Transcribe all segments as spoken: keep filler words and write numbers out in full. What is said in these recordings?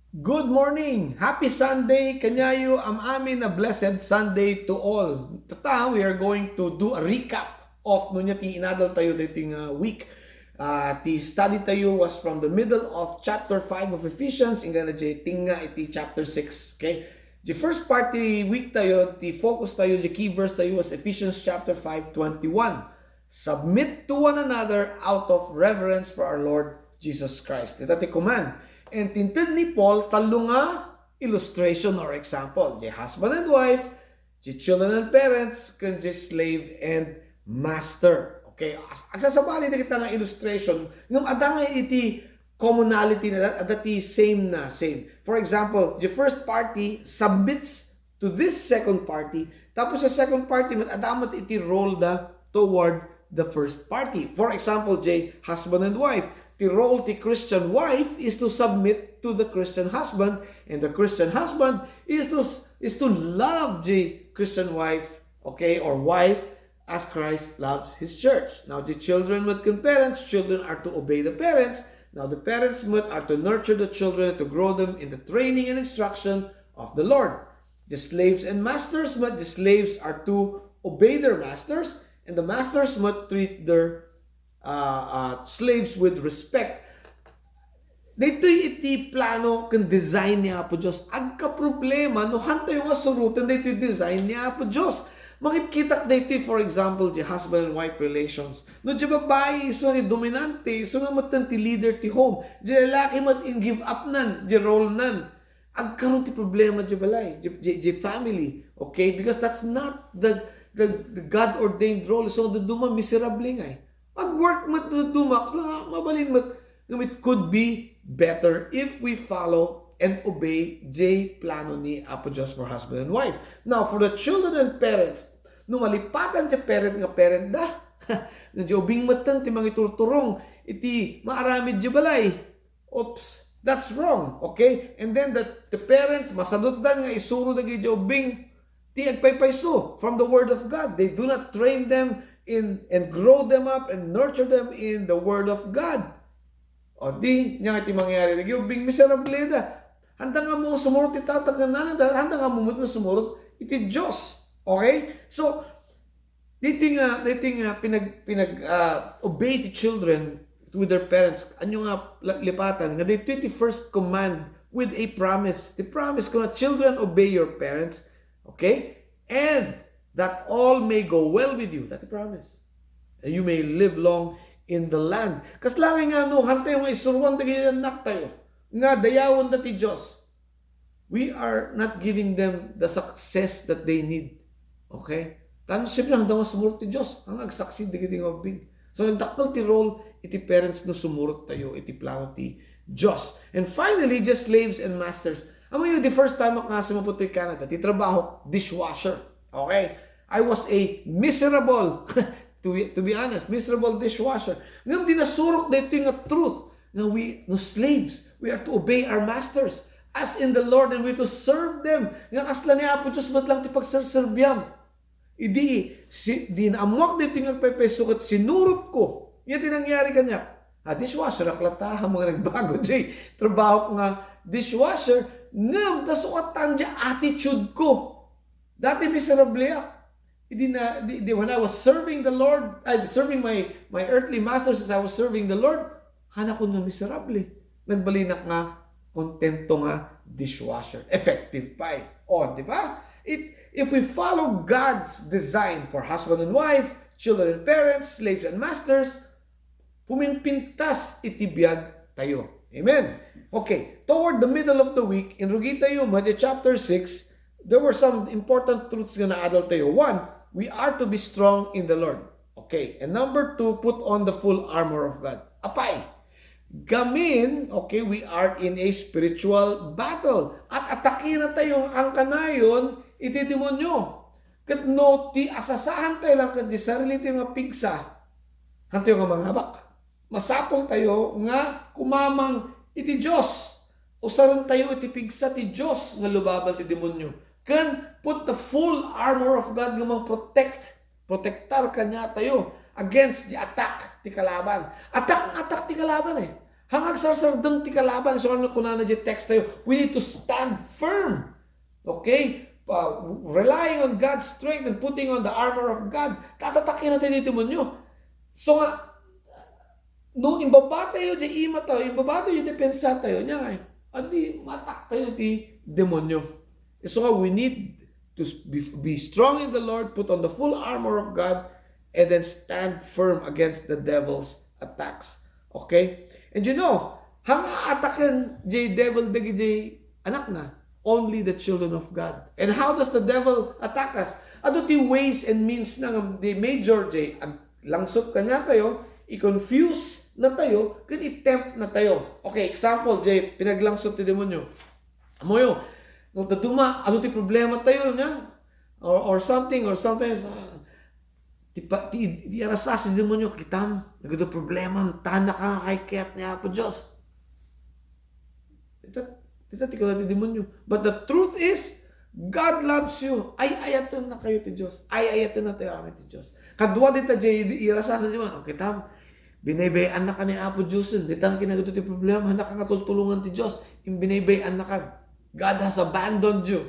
Good morning! Happy Sunday kaniayo, am-amin a blessed Sunday to all. Tata, we are going to do a recap of no ania ti inadal tayo daytoy nga week. Ah, ti study tayo was from the middle of chapter five of Ephesians, inggana di tinga iti chapter six. Okay? Di first part ti week tayo, ti focus tayo, di key verse tayo was Ephesians chapter five twenty-one. Submit to one another out of reverence for our Lord Jesus Christ. Dita ti command. And tinted ni Paul tallo nga illustration or example. Di husband and wife, di children and parents, ken di slave and master. Okay, as- agsasabali dagita nga illustration, ngem adda nga iti commonality na, adda ti same na, same. For example, the first party submits to this second party, tapos sa second party met, adda met iti role da toward the first party. For example, Jay, husband and wife. The role ti Christian wife is to submit to the Christian husband, and the Christian husband is to is to love the Christian wife, okay, or wife as Christ loves his church. Now, the children met ken parents, children are to obey the parents. Now, the parents met are to nurture the children, to grow them in the training and instruction of the Lord. The slaves and masters met, the slaves are to obey their masters, and the masters met treat their uh, uh, slaves with respect. Ditoy iti plano ken design ni Apo Dios. Agkaproblema no hantayo nga suroten daytoy design ni Apo Dios. Makitkitak daytoy, for example, di husband and wife relations. No di babai isu nga dominante, isu nga metten ti leader ti home. Di lalaki met in give up nan, di role nan. Agkaroon ti problema di balay, di, di, di family. Okay? Because that's not the, the, the God-ordained role. So, daduma, miserable ngay. Mag-work met daduma, kasla nga mabalin met, ngem it could be better if we follow and obey jay plano ni Apo Dios for husband and wife. Now, for the children and parents, no malipatan ti parent nga parent da, no di ubing metten ti mangiturturong iti maaramid di balay. Oops, that's wrong, okay? And then the, the parents, masadutdan nga isuro dagiti ubing ti agpaypayso from the Word of God. They do not train them in and grow them up and nurture them in the Word of God. O di, nia ti mangyari. Dagiti ubing miserable da. Handa nga ammo sumurot ti tata ken nanay da, handa nga ammo met sumurot iti Dios. Okay? So, dito nga, dito nga pinag, pinag, ah, obey the children with their parents. Ania nga la-, lipatan? Nga dito ti first command with a promise. The promise ko nga, "Children, obey your parents." Okay? "And that all may go well with you." That's the promise. "And you may live long in the land." Kasla nga no, hantayo nga isuruan dagiti annak tayo nga dayawen da ti Dios. We are not giving them the success that they need. Okay? Tan siyempre, handa nga sumurot ti Dios, nga agsucceed dagiti nga ubing. So, nagdakkel ti role iti parents no sumurot tayo iti plano ti Dios. And finally, just slaves and masters. Ammoyo, the first time nga sumupot to Canada, ti trabaho, dishwasher. Okay? I was a miserable, to, be- to be honest, miserable dishwasher. Ngem di nasurok daytoy nga truth nga we, no slaves, we are to obey our masters as in the Lord, and we to serve them. Nga kasla ni Apo Dios met lang ti pagserserbiam. Idi, si, di naammoak daytoy nga agpaypayso ket sinurotko. Nia ti nangyari kaniak. Ah, dishwasher ak latta, ammok nga nagbago jay trabaho nga dishwasher, ngem nasukatan jay attitude ko. Dati miserable ak. Idi na, di, di, when I was serving the Lord, ay, serving my, my earthly masters as I was serving the Lord, hanakon nga miserable. Nagbalinak nga kontento nga dishwasher. Effective pay. O, di ba? It, if we follow God's design for husband and wife, children and parents, slaves and masters, puminpintas iti biag tayo. Amen. Okay, toward the middle of the week, in Rugitayo, Matthew chapter six, there were some important truths nga naadal tayo. One, we are to be strong in the Lord. Okay, and number two, put on the full armor of God. Apay, gamin, okay, we are in a spiritual battle. At atakena tayo nga kankanayon iti demonyo. Ket no ti asasaantayo lang ket di sarili tayo nga pigsa, hantayo nga mangabak. Masapul tayo nga kumamang iti Dios. Usaren tayo iti pigsa ti Dios nga lubaban ti demonyo. Ken put the full armor of God nga mang-protect, protektar kaniatayo against the attack ti kalaban. Attack, attack ti kalaban eh. Haan nga agsarsardeng ti kalaban, so ano kunana diay text tayo, we need to stand firm. Okay? Uh, relying on God's strength and putting on the armor of God. Tatataken tayo ti demonyo. So nga, no, imbaba tayo diay ima tayo, imbaba tayo diay depensa tayo, ania ngay, adi, maatak tayo ti demonyo. So nga, we need to be, be strong in the Lord, put on the full armor of God, and then stand firm against the devil's attacks. Okay? And you know, haan nga ataken diay devil dagiti anakna? Only the children of God. And how does the devil attack us? Adu ti ways and means na nga, the major diay ag-, langsot kaniatayo, i-confuse natayo, ken i-tempt natayo. Okay, example, diay pinaglangsot ti demonyo. Ammoyo, no, dadduma, adu ti problema tayo, ania? Or, or something, or sometimes, ah, ti pa-, ti, ti arasas ti demonyo, kitam, nagadu problema, tannaka nga kayat ni Apo Dios. Dita, dita ti kuna ti demonyo. But the truth is, God loves you. Ay-ayatennakayo ti Dios. Ay-ayatennatayo amin ti Dios. Kadua dita diay irasas ti demonyo. O, kitam, binaybay-annaka ni Apo Dios. Dita nga kinagadu ti problema, haannaka nga tultulongan ti Dios. Imbinaybay-annaka. God has abandoned you.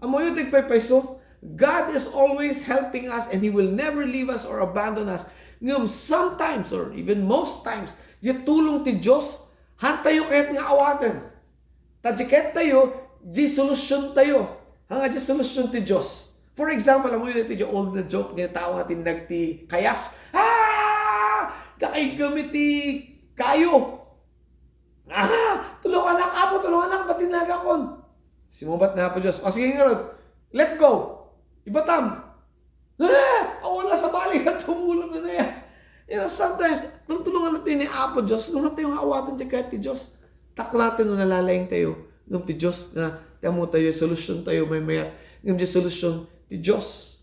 Ammoyo ti agpaypayso? God is always helping us and He will never leave us or abandon us. Ngem sometimes, or even most times, diay tulong ti Dios, haantayo kayat nga awaten. Ta diay kayat tayo, diay solution tayo. Haan nga diay solution ti Dios. For example, ammoyo daytoy diay old na joke diay tao nga tinnag ti kayas. Ah! Dakaigem iti kayo. Ah! Tulonganak, Apo, tulonganak, batinagakon. Simungbat ni Apo Dios, "O, sige ngarud, let go. Ibatam." Ah! Awan la sabali nga tumulong na niya. You know, sometimes, tultulongan tayo ni Apo Dios, tulongan tayo nga awaten diay kayat ti Dios. Takunaten no nalalaing tayo, ngem ti Dios nga, ti ammo tayo, solusyon tayo, maymayat, ngem diay solusyon ti Dios.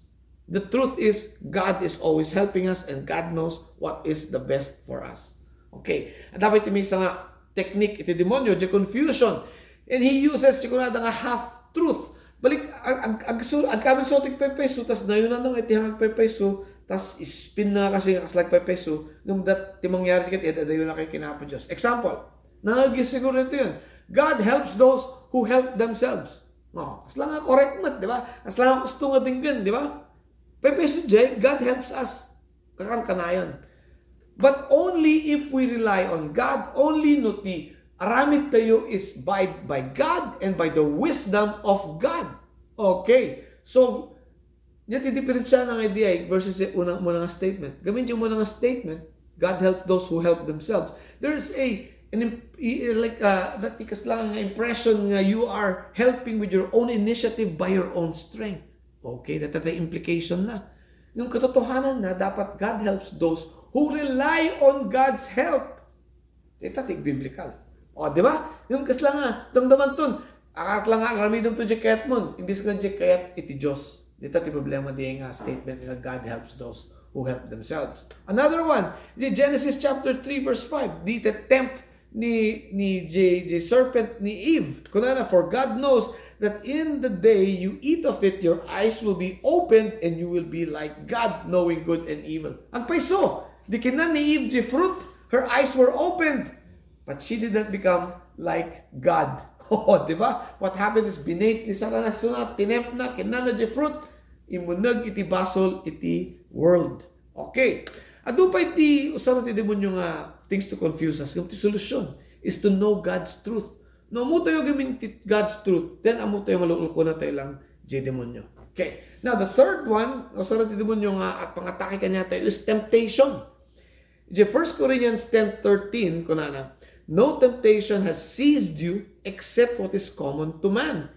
The truth is, God is always helping us and God knows what is the best for us. Okay. Adda pay ti maysa nga technique iti demonyo, the confusion. And he uses, ti kunada nga half-truth. Balik, ag-, ag-, agsu-, agkaminsuat ti agpaypayso, tas nayunanna nga iti agpaypayso, tas ispinna kasi nga kasla agpaypayso, ngem dat ti mangyari ket adda-, adayunakayo ken Apo Dios. Example, nangngegyo siguro ditoyen, "God helps those who help themselves." No, kasla nga correct met, di ba? Kasla nga gusto nga denggen, di ba? Paypayso diay, God helps us. Kakankanayon. But only if we rely on God, only no ti aramid tayo is by, by God and by the wisdom of God. Okay. So, nia ti diferensiana nga idi ay versus ti unang, umuna nga statement. Gamin ti umuna nga statement, "God helps those who help themselves." There is a, an imp-, i-, like, uh, that ti kasla nga impression nga you are helping with your own initiative by your own strength. Okay, dayta ti implication na. Ngem katotohanan na, dapat God helps those who rely on God's help. Dayta ti biblical. O, di ba? Ngem kasla nga, damdamanton, akat la nga aramidem to diay kayatmon, imbes nga diay kayat iti Dios. Dayta ti problema diay nga statement nga God helps those who help themselves. Another one, the Genesis chapter three verse five, di tempt ni, ni diay, diay serpent ni Eve. Kunana, "For God knows that in the day you eat of it, your eyes will be opened and you will be like God, knowing good and evil." Agpayso, di kinnan ni Eve diay fruit, her eyes were opened, but she did not become like God. Oh, di ba? What happened is, binate ni Satanas, so na, tinemptna, kinnana diay fruit, immuneg iti basol iti world. Okay. Adu pay ti usar ti demonyo nga things to confuse us. Ngem ti solusyon is to know God's truth. No ammo tayo gamin ti God's truth, then ammo tayo nga luklukona tayo lang diay demonyo. Okay. Now, the third one, usar ti demonyo nga at pangatake kaniatayo is temptation. Diay First Corinthians ten thirteen, kunana, "No temptation has seized you except what is common to man.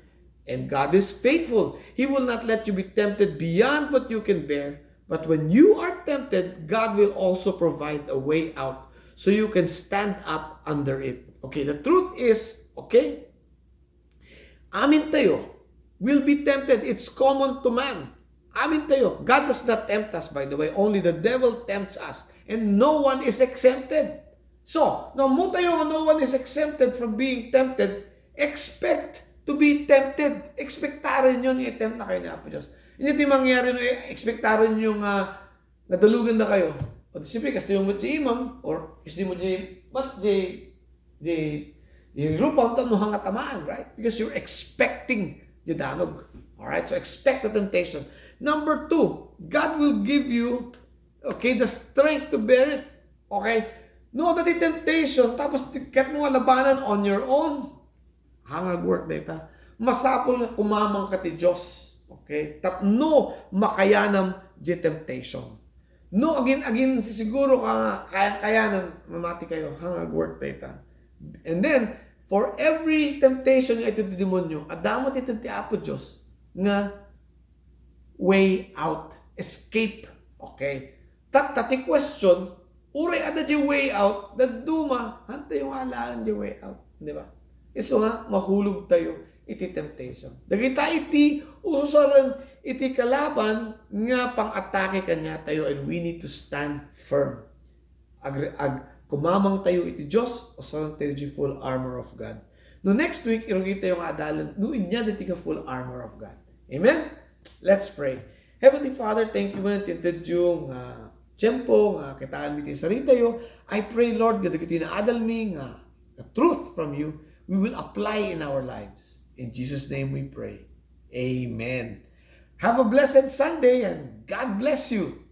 And God is faithful. He will not let you be tempted beyond what you can bear. But when you are tempted, God will also provide a way out so you can stand up under it." Okay, the truth is, okay, amin tayo will be tempted. It's common to man. Amin tayo. God does not tempt us, by the way. Only the devil tempts us. And no one is exempted. So, no ammo tayo nga no one is exempted from being tempted, expect to be tempted. Expectarenyo nga i-tempt na kayo ni Apo Dios. Ania ti mangyari no expectarenyo nga nadalugennakayo? O, di siyempre, kastoy met diay imam, or kastoy met diay, but diay Di, di rupa ta no hanga tamaan, right? Because you're expecting the danog. All right? So expect the temptation. Number two, God will give you, okay, the strength to bear it. Okay? No, that temptation, tapos ti-, ket mo nga labanan on your own. Hangag work dayta. Masapul nga kumamang ka ti Dios. Okay? Tapno makayanam di temptation. No, agin, agin sisiguro ka nga kayan-kayanan, mamati kayo, hangag work dayta. And then, for every temptation nga iti ti demonyo, adda met iti ti Apo Dios nga way out, escape. Okay? Tatta ti question, uray adda di way out, dadduma, hantayo nga alaen di way out. Di ba? Isu nga, mahulog tayo iti temptation. Dagita iti usaren iti kalaban nga pang-atake kaniatayo, and we need to stand firm. Ag-, ag-, kumamang tayo iti Dios, usaren tayo di full armor of God. No next week, irugi tayo nga adalan, no inya diti nga full armor of God. Amen? Let's pray. Heavenly Father, thank you man, tinted yung, uh, tiempo, nga kitaan mi ti saritayo. I pray, Lord, nga dagiti naadal mi nga, nga truth from you, we will apply in our lives. In Jesus' name we pray. Amen. Have a blessed Sunday and God bless you.